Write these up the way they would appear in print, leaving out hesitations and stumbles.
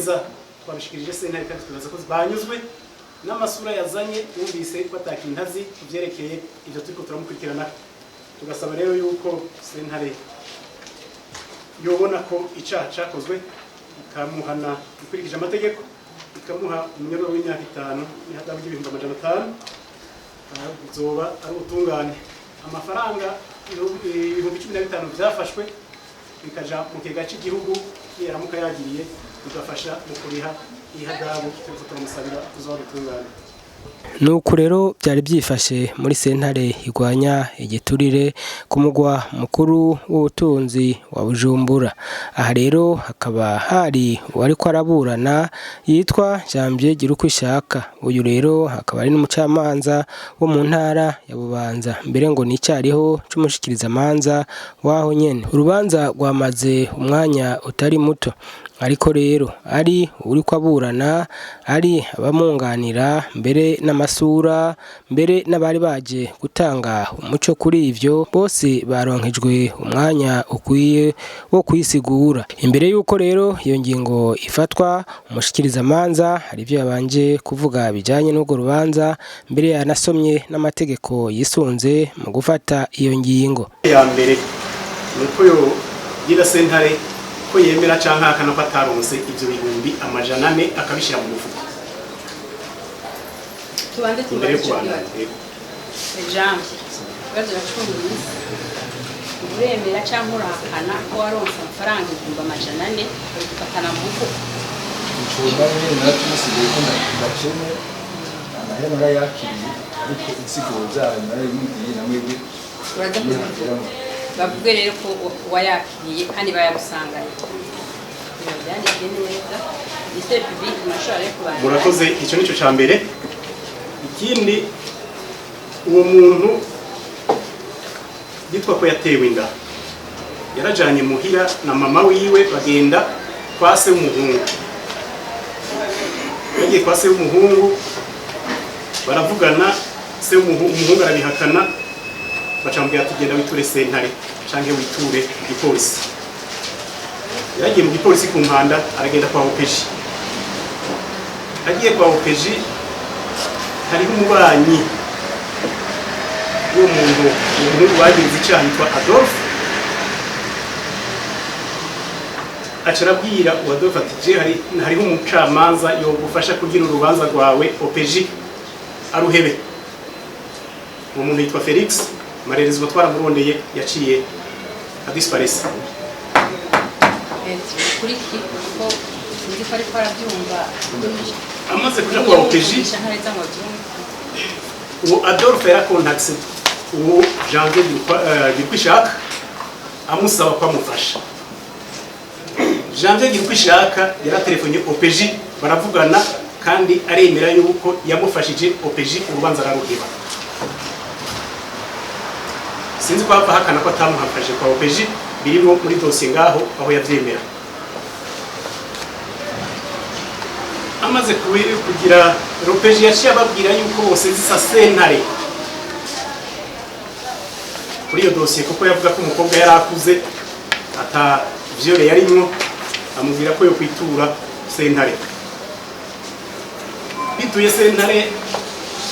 Neza, twabishikirije sentare kandi twibaza ko banyuzwe n'amasura yazanye. Yumvise ko atakintu azi ku vyerekeye ivyo turiko turamukurikirana. Tugasaba rero yuko sentare yobona ko icaha cakozwe, ikamuhana ikurikije amategeko, ikamuha umunyororo w'imyaka 5 n'ihadabu ry'ibihumbi 500. Bizoba ari ubutungane. Amafaranga 15,000 vyafashwe bikaja mu kigega c'igihugu, yaramuka yagiriye bigafasha mu kuriha ihadabu turiko turamusabira, tuzoba ubutungane. Nuko rero byari byifashe muri sentare igwanya igiturire ku mugwa mukuru w'ubutunzi wa Bujumbura. Aha rero hakaba hari uwariko araburana yitwa Janvier Girukwishaka. Uyu rero akaba ari n'umucamanza wo mu ntara ya Bubanza, mbere ngo nicariho c'umushikirizamanza waho nyene. Urubanza rwamaze umwanya utari muto, ariko rero ari uwuriko aburana, ari abamwunganira, mbere n'amasura, mbere n'abari baje gutanga umuco kuri ivyo, bose baronkejwe umwanya ukwiye wo kwisigura. Imbere y'uko rero iyo ngingo ifatwa, umushikirizamanza hari ivyo yabanje kuvuga bijanye n'urwo rubanza, mbere yanasomye n'amategeko yisunze mu gufata iyo ngingo. Ya mbere ni uko yogira sentare ko yemera canke ahakana ko ataronse ivyo 400,000 akabishira mu mufuko. Tubanze imbere yo tubaze ico kubandanya. kibazo. Yego. Jambo, ikibazo iracumvise: uremera cyangwa urahakana ko waronse amafaranga 400,000 ukabifatana mu mufuko? Icumba nyene narakimusigiye ko ndakene, amahera narayakiriye, ariko insiguro zayo narayimubwiye na mwebwe. Uraza kuzivuga. Bavuge rero ko wayakiriye kandi bayagusanganye, ibyo byandike neza. Ministère public, murashobora rero kubandanya. Murakoze. Icyo nicyo cya mbere. Ikindi, uwo muntu yitwa ko yatewe inda yarajanye muhira na mama wiwe, bagenda kwa se w'umuhungu. Bagiye kwa se w'umuhungu baravugana, se w'umuhungu arabihakana, bacamubwira ati: "Genda witure sentare canke witure igipolisi." Yaragiye mu gipolisi ku Mpanda, aragenda kwa OPJ. Agiye kwa OPJ, hariho umubanyi w'uwo muntu, uwo muhungu bagize icyaha, yitwa Adolphe. Aca arabwira uwo Adolphe ati: "Je hariho umucamanza yogufasha kugira urubanza rwawe OPJ aruhebe." Uwo muntu yitwa Felix Marerezwa, twaramurondeye, yaciye adisparesa. Kuri ki kuko sinzi ko ariko arabyumva. Amaze kuja kwa OPJ, ntareza ngo abyumve. Uwo Adolphe yarakontakise uwo Janvier Girukwishaka, amusaba ko amufasha. Janvier Girukwishaka yaratelefonye OPJ, baravugana, kandi aremera yuko yamufashije. OPJ urubanza araruheba. Sinzi ko hapfa hakana ko atamuhafashe kwa OPJ, birimo muri dosiye ngaho aho yavyemera. Amaze kugira l'OPJ, yaciye ababwira yuko bose zisa sentare kuri iyo dosiye, kuko yavuga ko umukobwa yari akuze, ata viol yarimwo, amubwira ko yo kwitura sentare. Bituye sentare,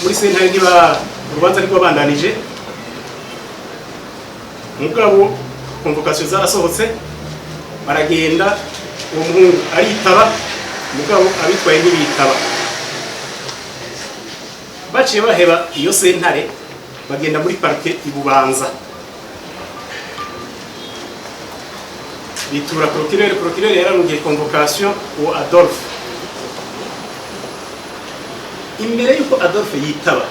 muri sentare niba urubanza rwabandanije, mugabo convocation zarasohotse, baragenda, uwo muhungu aritaba, mugabo abitwaye ntibitaba. Baciye baheba iyo sentare, bagenda muri parquet i Bubanza, bitura procureur. Procureur yararungiye convocation uwo Adolphe. Imbere yuko Adolphe yitaba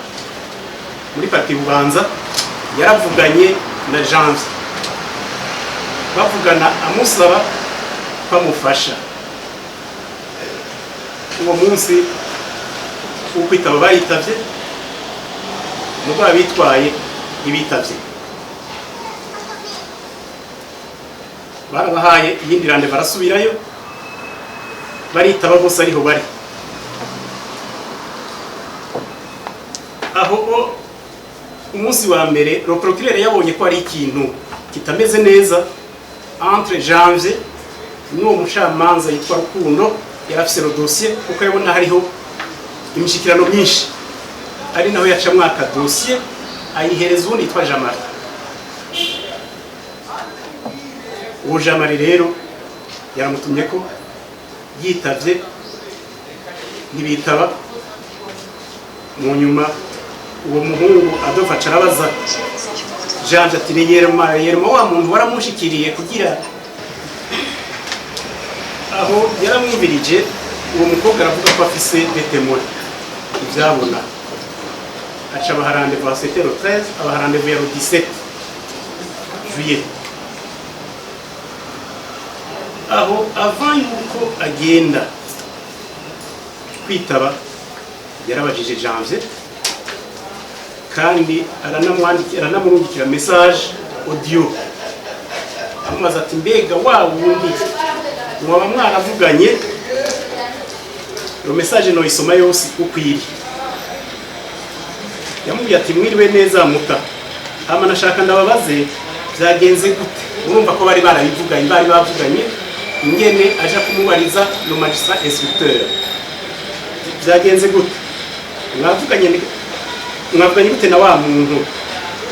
muri parquet i Bubanza, yaravuganye na Janvier, bavugana amusaba ko amufasha. Uwo munsi wo kwitaba baritavye, mugabo abitwaye ntibitavye. Barabahaye iyindi rendez-vous, barasubirayo, baritaba bose ariho bari aho. Umunsi wa mbere, le procureur yabonye ko ari ikintu kitameze neza entre Janvier n'uwo mucamanza yitwa Rukundo. Yari afise le dossier, kuko yabona hariho imishikirano myinshi, ari naho yaca mwaka dossier ayihereza uwundi yitwa Jamari. Uwo Jamari rero yaramutumye ko yitavye, ntibitaba. Mu nyuma uwo muhungu Adolphe aca arabaza Janje ati: "Yerema, Yerema, wa muntu waramushikiriye?" Kugira aho yaramwumvirije, uwo mukobwa aravuga ko afise des témoins, ivyabona. Aca abaha rendez-vous, c'était le 13, abaha rendez-vous ya le 17 juillet. Aho avant yuko agenda kwitaba, yarabajije Janvier kandi aranamwandikira, aranamurungikira message audio, amubaza ati: "Mbega wa wundi mwaba mwaravuganye?" Iyo message noyisoma yose uko iri. Yamubwiye ati: "Mwiriwe neza muta, hama nashaka ndababaze byagenze gute?" Urumva ko bari barabivuganye, bari bavuganye ingene aja kumubariza le magistrat instructeur. "Byagenze gute? Mwavuganye gute na wa muntu?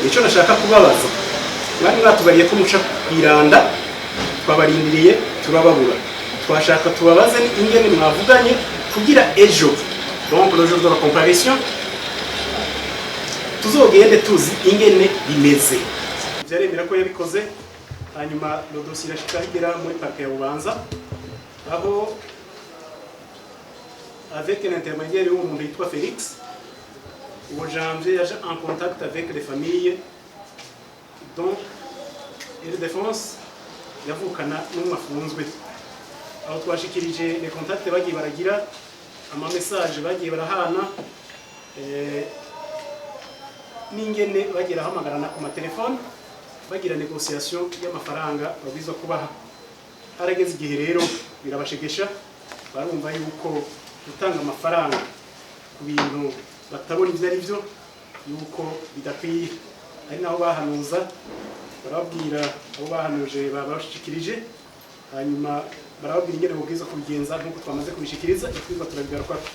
Nico nashaka kubabaza. Mwari mwatubariye ko muca kwiranda, twabarindiriye turababura. Twashaka tubabaze ingene mwavuganye kugira ejo, donc le jour de la comparution, tuzogende tuzi ingene bimeze." Vyaremera ko yabikoze. Hanyuma le dossier irashika igera muri parquet ya Bubanza, aho avec l'intermédiaire w'uwo muntu yitwa Felix, uwo Janvier yaje en contact avec les familles, dont Ildefonse yavukana n'umwe afunzwe. Aho twashikirije les contacts bagiye baragira, ama message bagiye barahana, n'ingene bagiye bahamagarana ku matelefone, bagira négociation y'amafaranga babwirizwa kubaha. Harageze igihe rero birabashegesha, barumva yuko gutanga amafaranga ku bintu batabona ibyo ari byo yuko bidakwiye. Ari naho bahanuza, barababwira, abo bahanuje babashikirije, hanyuma barababwira ingene bubwiza kubigenza nk'uko twamaze kubishikiriza. Itwirwa turabigarukako.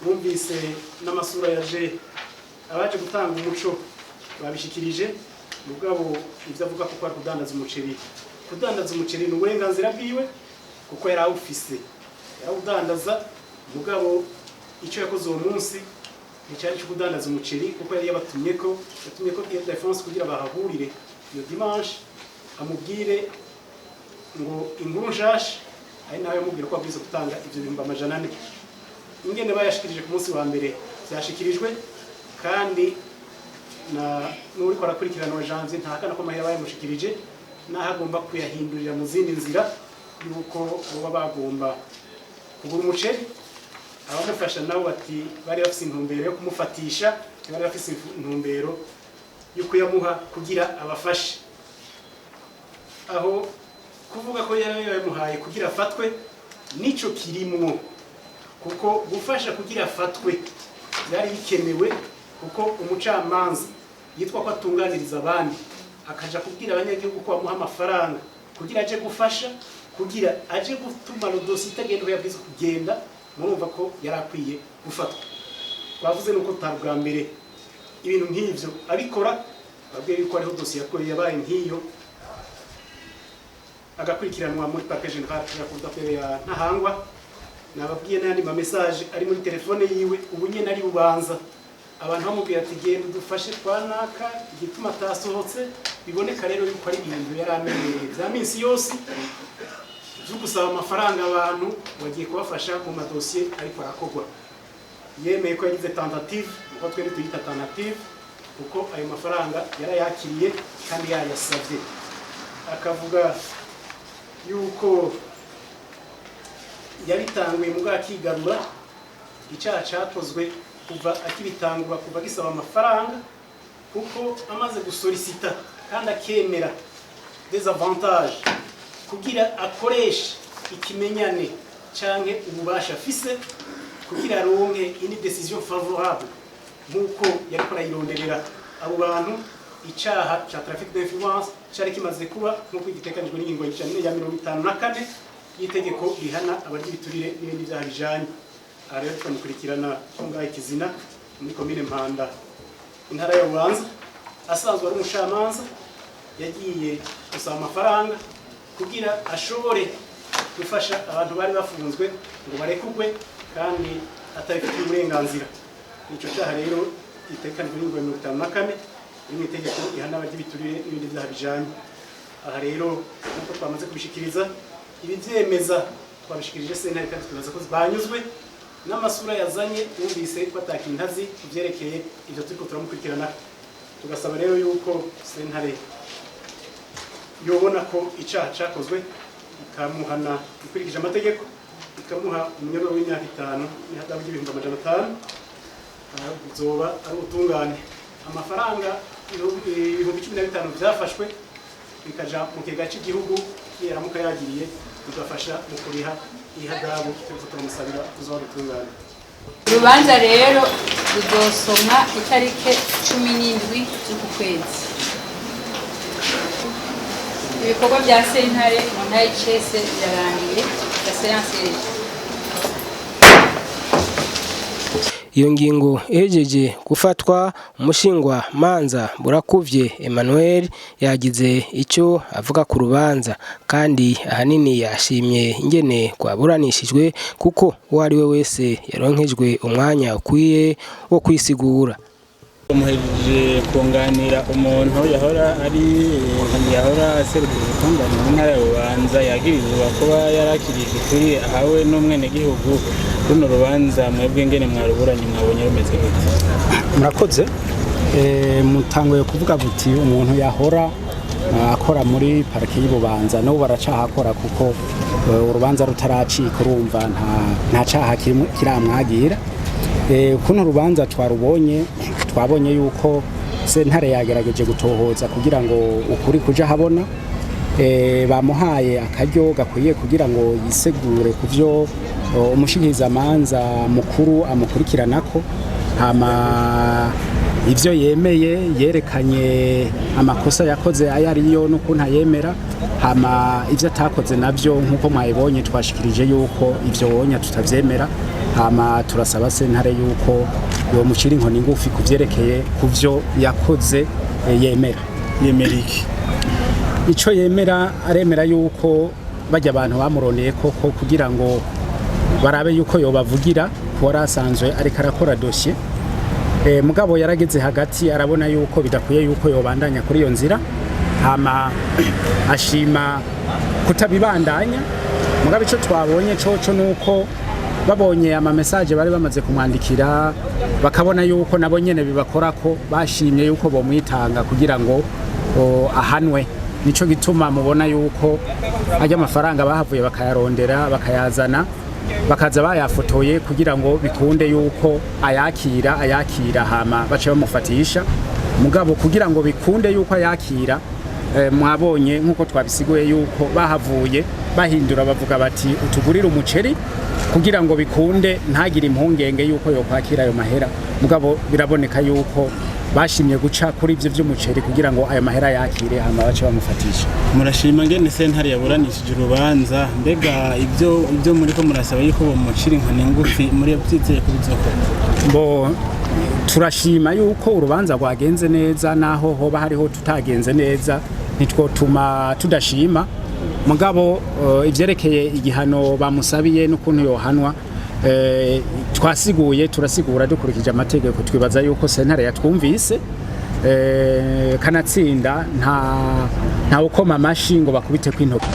Bumvise n'amasura yaje, abaje gutanga umuco babishikirije. Mugabo ibyo avuga ko ari kudandaza umuceri, kudandaza umuceri ni uburenganzira bwiwe, kuko yari awufise, yarawudandaza. Mugabo icyo yakoze uwo munsi nticyari cyo kudandaza umuceri, kuko yari yabatumye ko, yatumye ko Ildefonse kugira bahahurire iyo dimanche, amubwire ngo inkuru nshasha, ari nawe yamubwira ko abwirizwa gutanga ivyo 400,000. Ingene bayashikirije ku munsi wa mbere byashikirijwe, kandi na n'uriko arakurikirana wa Janvier ntahakana ko amahera bayamushikirije, naho agomba kuyahindurira mu zindi nzira, yuko boba bagomba kugura umuceri. Abamufasha nabo bati bari bafise intumbero yo kumufatisha, ntibari bafise intumbero yo kuyamuha kugira abafashe. Aho kuvuga ko yari yamuhaye kugira afatwe, nico kirimwo, kuko gufasha kugira afatwe byari bikenewe, kuko umucamanza yitwa ko atunganiriza abandi akaja kubwira abanyagihugu ko bamuha amafaranga kugira aje gufasha, kugira aje gutuma dossier itagenda uko yabwirizwa kugenda, murumva ko yari akwiye gufatwa. Twavuze nuko tutari bwa mbere ibintu nk'ivyo abikora. Babwiye yuko hariho dosiye yakoye yabaye nk'iyo, agakurikiranwa muri parquet général ya cour d'appel ya Ntahangwa. Nababwiye n'ayandi ma message ari muri telefone yiwe ubu nyene ari Bubanza, abantu bamubwira ati: "Genda udufashe twanaka igituma atasohotse." Biboneka rero yuko ari ibintu yari amenyereye bya minsi yose byo gusaba amafaranga abantu bagiye kubafasha mu madosiye ariko arakorwa. Yemeye ko yagize tentative, uko twebwe tuyita tentative, kuko ayo mafaranga yarayakiriye kandi yayasabye. Akavuga yuko yabitanguye mu bwakigarura. Icyaha cyakozwe kuva akibitangura, kuva agisaba amafaranga, kuko amaze gusolicita kandi akemera des avantages kugira akoreshe ikimenyane canke ububasha afise kugira aronke une décision favorable nk'uko yariko arayironderera abo bantu, icaha ca trafic d'influence cari kimaze kuba, nk'uko gitekanijwe n'ingingo ya 54. y'itegeko rihana abarya ibiturire n'ibindi byaha bijanye. Aha rero tukamukurikirana ko ngaha Ikizina muri komine Mpanda, intara ya Bubanza, asanzwe ari umucamanza, yagiye gusaba amafaranga kugira ashobore gufasha abantu bari bafunzwe ngo barekugwe kandi atabifitiye uburenganzira. Ico caha rero gitegekanijwe n'ingingo ya 54 iri mu itegeko rihana abarya ibiturire n'ibindi byaha bijanye. Aha rero, nk'uko twamaze kubishikiriza, ibi vyemeza twabishikirije sentare kandi twibaza ko banyuzwe n'amasura yazanye, yumvise ko atakintu azi ku vyerekeye ivyo turiko turamukurikirana. Tugasaba rero yuko sentare yobona ko icaha cakozwe, ikamuhana ikurikije amategeko, ikamuha umunyororo w'imyaka 5 n'ihadabu ry'ibihumbi 500. Bizoba ari ubutungane. Amafaranga 15,000 vyafashwe bikaja mu kigega c'igihugu, niyaramuka yagiriye bigafasha mu kuriha ihadabu turiko turamusabira, kuzoba ubutungane. Urubanza rero ruzosomwa itariki 17 z'uku kwezi. Ibikorwa bya sentare mu ntara y'icese birarangiye. La séance est Iyo ngingo ihejeje gufatwa, umushingwa manza Burakuvye Emmanuel yagize icyo avuga ku rubanza, kandi ahanini yashimye ingene rwaburanishijwe, kuko uwo ari we wese yaronkejwe umwanya ukwiye wo kwisigura. Muhejeje kunganira umuntu yahora aserukira ubutungane mu ntara ya Bubanza, yagirizwa kuba yarakiriye igiturire ahawe n'umwenegihugu. Runo rubanza mwebwe ngene mwaruburanye, mwabonye rumeze gute? Murakoze. Mutanguye kuvuga buti umuntu yahora akora muri parike y'Ibubanza, n'ubu baracahakora, kuko urubanza rutaracika, urumva nta caha kiramwagira. Kuno urubanza twarubonye, twabonye yuko sentare yagerageje gutohoza kugira ngo ukuri kuja habona. Bamuhaye akaryo gakwiye kugira ngo yisegure ku vyo umushikirizamanza mukuru amukurikiranako. Hama ivyo yemeye, yerekanye amakosa yakoze ayo ariyo n'ukuntu ayemera. Hama ivyo atakoze navyo, nk'uko mwabibonye, twashikirije yuko ivyo wonya tutavyemera. Hama turasaba sentare yuko yomucira inkoni ngufi kuvyerekeye kuvyo yakoze yemera. Yemera iki? Ico yemera, aremera yuko bajya abantu bamuroneye koko kugira ngo barabe yuko yobavugira, kuko yari asanzwe ariko arakora dosiye. Mugabo yarageze hagati arabona yuko bidakwiye yuko yobandanya kuri iyo nzira, hama ashima kutabibandanya. Mugabo ico twabonye coco nuko babonye ama message bari bamaze kumwandikira, bakabona yuko nabo nyene bibakora, ko bashimye yuko bomwitanga kugira ngo ahanwe. Nico gituma mubona yuko ajya amafaranga bahavuye bakayarondera, bakayazana, bakaza bayafotoye kugira ngo bikunde yuko ayakira, hama bace bamufatisha. Mugabo kugira ngo bikunde yuko ayakira, mwabonye nk'uko twabisiguye yuko bahavuye bahindura, bavuga bati utugurire umuceri, kugira ngo bikunde ntagire impungenge yuko yokwakira ayo mahera. Mugabo biraboneka yuko bashimye guca kuri ivyo vy'umuceri kugira ngo ayo mahera yakire, hama bace bamufatisha. Murashima ngene sentare yaburanishije urubanza. Mbega ibyo muriko murasaba yuko bomucira inkoni ngufi, muri byizeye ko bizokorwa? Bo turashima yuko urubanza rwagenze neza, naho hoba hariho tutagenze neza, ntitwotuma tudashima. Mugabo ivyerekeye igihano bamusabiye n'ukuntu yohanwa, twasiguye, turasigura dukurikije amategeko. Twibaza yuko sentare yatwumvise. Kanatsinda nta ukoma amashi ngo bakubite kw'intoki.